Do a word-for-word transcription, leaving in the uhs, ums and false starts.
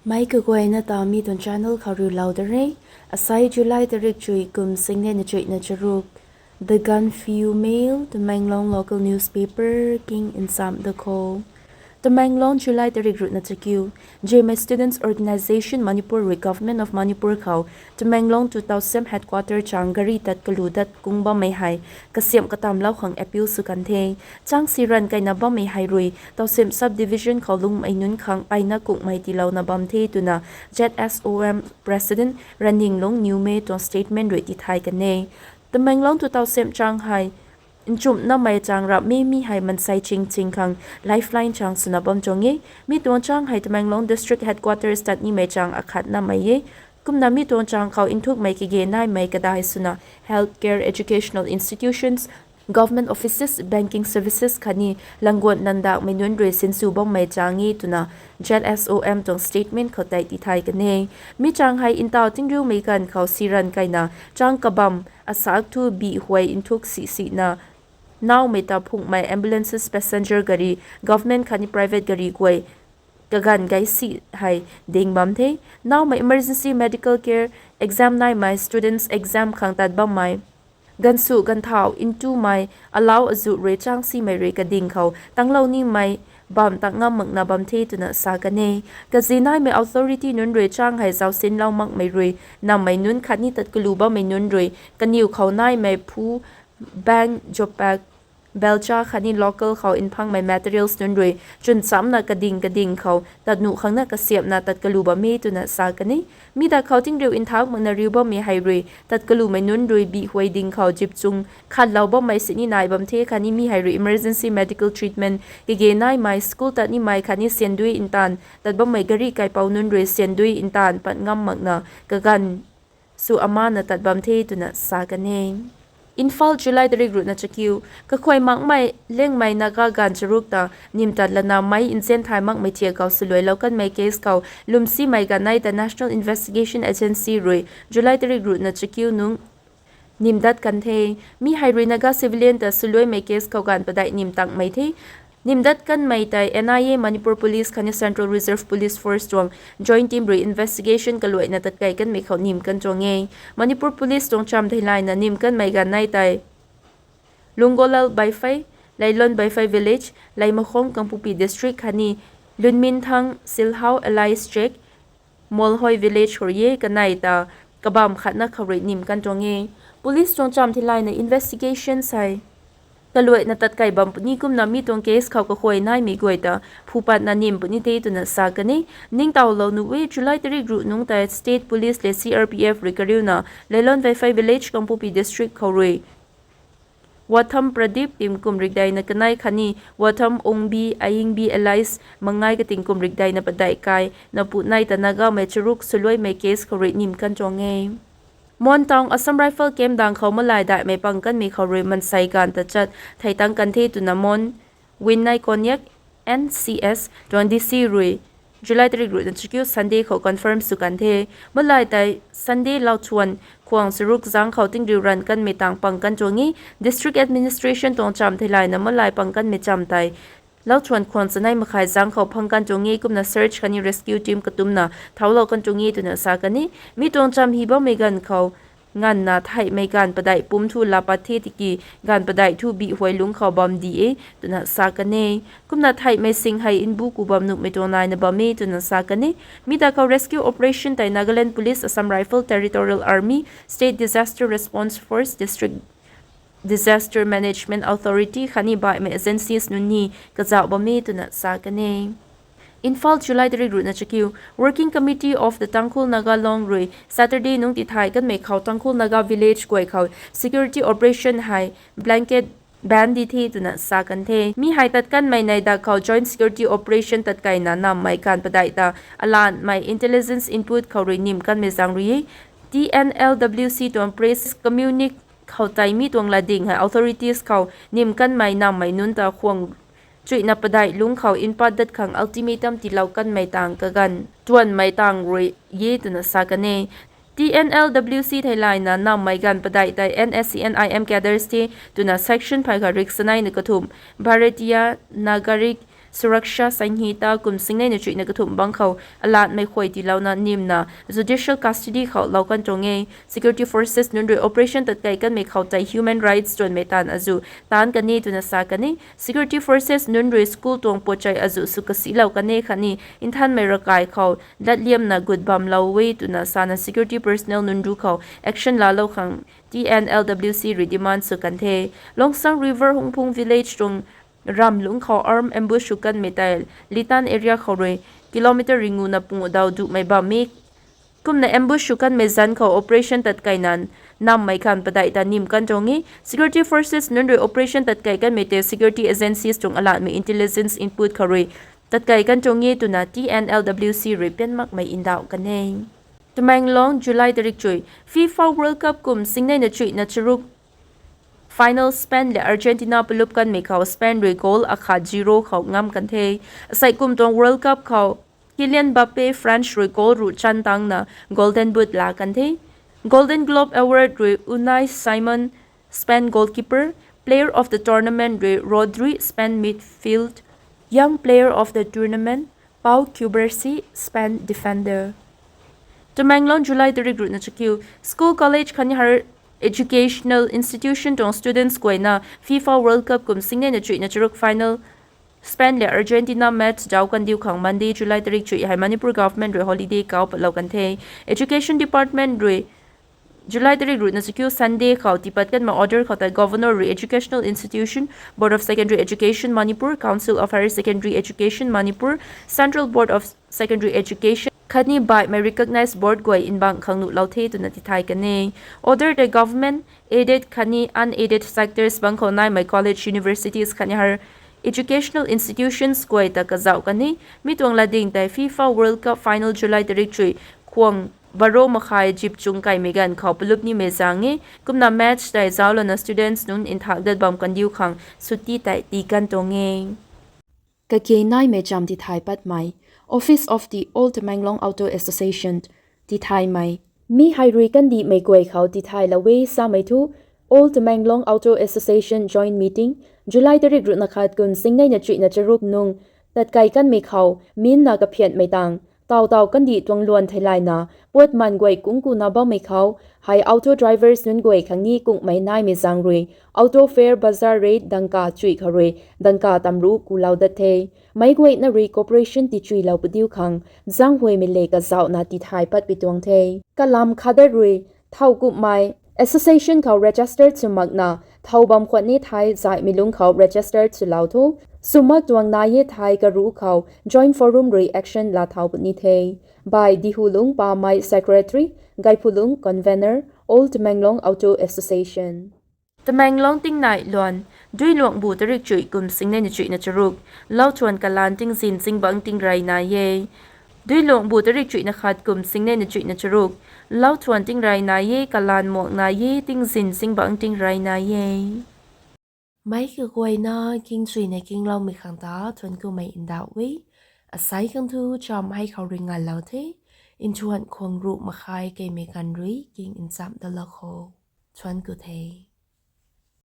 Meic kaguayna ta mi tuang channel khou riulou da re. Asai July tarik chuih kum singnei na chuihna charuk. The Gaanphiu Mail, Tamenglong local newspaper king ncham da kho. Tamenglong, July tarik ruhna chakiu. Zeme Students Organisation Manipur rui Government of Manipur khou Tamenglong Tutawsem headquarter chang gari tat kalu dat kung bammei hei kasiamh katamlou khang appeal sw kan the. Chang si ranv kaina bammei hei rui Tawsem subdivision khou lungmei nunc khang paina kunghmei tiilouna bam the twna Z S O M president Ranninglung Newmei tuang statement rui tithay kan e. Tamenglong Tutawsem chang hei nchumhnamei chang rap me, mi hei mansei ching ching khang lifeline chang swna bam tuang e. Mi tuang chang hei Tamenglong district headquarters tat nimei chang akhatnamei e. Kumna mi tuang chang khou nthukmei kage naimei kadai swna healthcare, educational institutions, government offices, banking services khatni languan nandakmei nunc rui sinsw bammei chang e twna Z S O M tuang statement khou tei tithay kan e. Mi chang hei ntaw tingriumei ganv khou si ranv kaina chang kabam asak thu bih huay nthuk si sina naumei ta phunghmei ambulances, passenger gari, government khatni private gari guay kaganv gay si hei ding bam the. Naumei emergency medical care exam naimei students exam khang tat bammei ganvsu ganvthau ntumei alau azuh rui chang simei rui kading khou tanglou nimei bam tak ngam makna bam the twna sa kan e. Kazi naimei authority nunc rui chang hei zausinlou makmei rui nammei nunc khatni tat kalu bammei nunc rui kaniw khou naimei phu, bank, jopak, belcha khatni local khou nphangmei materials nunc rui chwn chamna kading kading khou tat nuh khangna kasiamhna tat kalu bam e twna sa kan e. Mi ta khou tingriu nthak makna riu bammei hei rui tat kalumei nunc rui bih huay ding khou jipchung khatlou bammei sini nai bam the khatni mi hei rui emergency medical treatment kage naimei, school tat nimei khatni syandui ntaanv tat bammei gari kaipouc nunc rui syandui ntaanv pat ngam makna kaganv sw amana tat bam the twna sa kan e. Imphal, July tarik ruhna chakiu. Kakhuay makmei Liangmei Naga ganv charuk ta nim tat lana meic nzian thay makmei thiak khou swluailou kanmei case khou lwmsimei ganv nei ta National Investigation Agency rui July tarik ruhna chakiu nung nim dat kan the. Mi hei rui Naga civilian ta swluaimei case khou ganv padeih nim takmei the. Nim dat kanmei tei N I A, Manipur Police khatni Central Reserve Police Force tuang joint team rui investigation kaluaina tatkei kanmei khou nim kan tuang e. Manipur Police tuang cham theilayna nim kanmei ganv nei tei Lungolal Baifei, Leilon Baifei Village, Leimakhong, Kangpokpi District khatni Lunminthang, Silhau, Alai State, Molhoi Village khou rui e. Kanei ta kabam khatna khou rui nim kan tuang e. Police tuang cham theilayna investigation hei kaluaina tatkei bam puni kumna mi tuang case khou kakhuay naimei guay ta phupatna nim puni the twna sa kan e. Ningtowlou nuh e, July tarik ruh nungc tei State Police le C R P F rui kariuna Leilon Baifei Village, Kangpokpi District khou rui Watham Pradip, tingkum rikdeina kanei khatni Watham Ongbi, Ayingbi Alice Mangai katingkum rikdeina padeih kai na putnei ta Nagamei charuk swluaimei case khou rui nim kan tuang e. Mon Town, Assam Rifle camp dang khou malai daihmei pang kanmei khou rui mansei ganv ta chat thei tang kan the twna Mon Winnai Konyak, N C S tuang D C rui July tarik ruhna chakiu Sunday khou confirm sw kan the. Malai tei Sunday lauchuan khwang charuk zang khou tingriu ranv kanmei tang pang kan tuang e. District Administration tuang cham theilayna malai pang kanmei cham tei lauchuan khwang chanei makhai zang khou phang kan tuang e kumna search khatni rescue team katumna thaulou kan tuang e twna sa kan e. Mi tuang cham hi bammei ganv khou nganvna theihmei ganv padeih pumc thu laa pat the tiki ganv padeih thu bih huay lungc khou bam di e twna sa kan e. Kumna theihmei sing hei nbu ku bam nuhmei tuang naina bam e twna sa kan e. Mi ta khou rescue operation tei Nagaland Police, Assam Rifle, Territorial Army, State Disaster Response Force, District Disaster Management Authority khatni baihmei agencies nunc ni kazauh bam e twna sa kan e. Imphal, July tarik ruhna chakiu. Working Committee of the Tangkhul Naga Long rui Saturday nungc tithay kanmei khou Tangkhul Naga village guay khou security operation hei blanket ban di the twna sa kan the. Mi hei tat kanmei nei dak khou joint security operation tatkeina nammei ganv padeih ta alanmei intelligence input khou rui nim kanmei zaeng rui e. T N L W C tuang press communique khou tei mi tuang latding hei authorities khou nim kanmei nammei nunc ta khwang chuihna padeih lungc khou npat dat khang ultimatum tiilou kanmei tang kaganv tuanmei tang rui e twna sa kan e. T N L W C theilayna nammei ganv padeih tei N S C N I M cadres the twna section phay kha rik saneina kathumh Bharatiya Nagarik Suraksha Sanhita kum singnei na chuihna kathumh bang khou alatmei khuay tiilouna nimna judicial custody khou lou kan tuang e. Security forces nunc rui operation tatkei kanmei khou tei human rights tuanmei taanv azuh taanc kan e twna sa kan e. Security forces nunc rui school tuang pochai azuh sw kasilou kan e khatni nthanmei ravkai khou latliamna gut bamlou e twna sana security personnel nunc ru khou action laalou khang T N L W C rui demand sw kan the. Longsang River Hungphung village tuang ramlungc khou armed ambush sw kanmei tei Litan area khou rui kilometer ringuna pungu daw duhmei bam e. Kumna ambush sw kanmei zanc khou operation tatkeina nammei khang padeih ta nim kan tuang e. Security forces nunc rui operation tatkei kanmei tei security agencies tuang alatmei intelligence input khou rui tatkei kan tuang e twna T N L W C rui pian makmei ndauh kan e. Tamenglong, July tarik chuih, FIFA World Cup kum singnei na chuihna charuk final Spain lev Argentina palup kanmei khou Spain rui goal akhat zero khou ngam kan the. Asei kum tuang World Cup khou Kylian Mbappe France rui goal ruh chan tangna Golden Boot laa kan the. Golden Globe Award rui Unai Simon Spain goalkeeper, Player of the Tournament rui Rodri Spain midfield, Young Player of the Tournament Pau Cubarsí Spain defender. Tamenglong, July tarik ruhna chakiu, school, college khatni higher educational institution tuang students guayna FIFA World Cup kum singnei na chuihna charuk final Spain lev Argentina match zauc kandiu khang Monday, July tarik chuih hei Manipur government rui holiday kau patlou kan the. Education Department rui July tarik ruhna chakiu Sunday khou tiipat kanmei order khou tei Governor rui Educational Institution, Board of Secondary Education Manipur, Council of Higher Secondary Education Manipur, Central Board of Secondary Education khatni baihmei recognized board guay nbang khang nuhlou the twna tithay kan e. Order tei government aided khatni unaided sectors bang khou naimei college, universities khatni higher educational institutions guay ta kazauh kan e. Mi tuang latding tei FIFA World Cup final July tarik chuih khwang baro makhai zip chung kaimei ganv khou palup nimei zaeng e. Kumna match tei zauclouna students nunc nthak dat bam kandiu khang chutti tei tii kan tuang e. Kake naimei cham tithay patmei, Office of the All Tamenglong Auto Association tithaymei. Mi hei rui kandihmei guay khou tithaylou e samei thu, All Tamenglong Auto Association Joint Meeting, July tarik ruhna khat kum singnei na chuihna charuk nung tatkei kanmei khou minna kaphianmei tang taw taw kandih tuang luan theilayna puatman guay kungkuna bammei khou hei auto drivers nunc guay khang ni kungmei naimei zaeng rui auto fare, bazar rate dangka chuih khou rui dangka tamruh kulou dat the. Meic guayna rui cooperation tichuilou padiu khang zaenghuaymei le kazauhna tithay patpui tuang the. Kalam khat dat rui thow kumhmei association khou registered sw makna thow bam khwan ni thei zaihmei lungc khou registered swlou tho. Sw mak tuang nai e thei karuh khou joint forum rui action laa thau puni the. By Dihulung Pamei, Secretary, Gaiphulung, Convener, All Tamenglong Auto Association. Tamenglong tingnai luan, Duiluangbu tarik chuih kum singnei na chuihna charuk, lauthuan kalan tingzin zingbangc tingrey nai e. Duiluangbu tarik chuihna khat kum singnei na chuihna charuk, lauthuan tingrey nai e, kalan muang nai e, tingzin zingbangc tingrey nai e. Meic kaguayna kingchuina kingloumei khang ta thuanc kumei ndauh e. Asei khang thu cham hei khou rui ngalou the. Nthuan khwang ruh makhai keimei ganv rui king nchamh dalou kho. Thuanc ku the.